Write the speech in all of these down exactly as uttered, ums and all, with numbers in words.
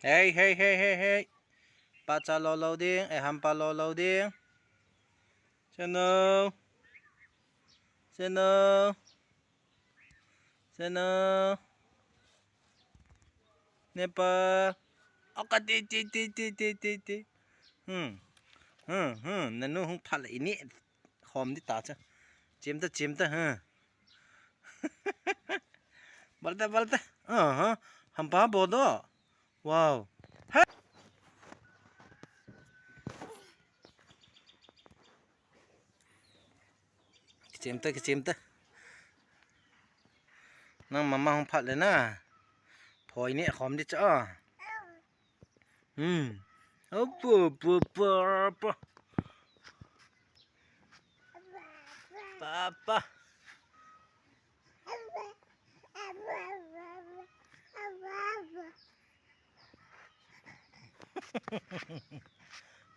Hey, hey, hey, hey, hey. Pacha lo lo ding, eh, hampa lo lo ding. Seno. Seno. Seno. Nepa. Oka ti, ti, ti. Hmm. Hmm, hmm. Nanu hung phat le ini. Khom di ta cha. Chim ta, chim ta, ha. Balta, balta. Aha. Hampa bodo. Wow. Ha. Kichim ta, kichim ta. Nang mama hung phat le na. Phoi ni khom di cha. Hmm. Opo, po, po, po. Papa.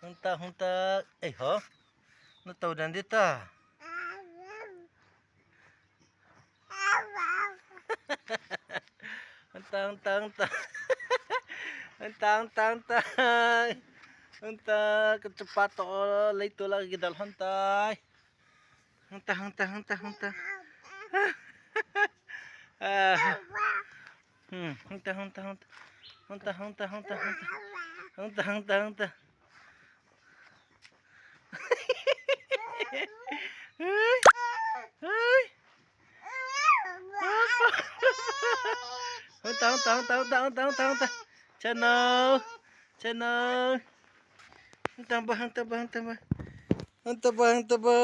Hunta, hunta. Eh, ho. Na tau dan di ta. Hunta, hunta, hunta. Hunta, hunta, hunta. Hunta, ka chapa to, lei to la ki dal hunta. Hunta, hunta, hunta, hunta. Ah. Hmm, hunta, hunta, hunta. Hunta, hunta, hunta, hunta. Hunta, hunta, hunta. Hui. Hui. Hunta, hunta, hunta, hunta, hunta, hunta, hunta. Channel. Channel. Hunta ba, hunta ba, hunta ba. Hunta ba, hunta ba.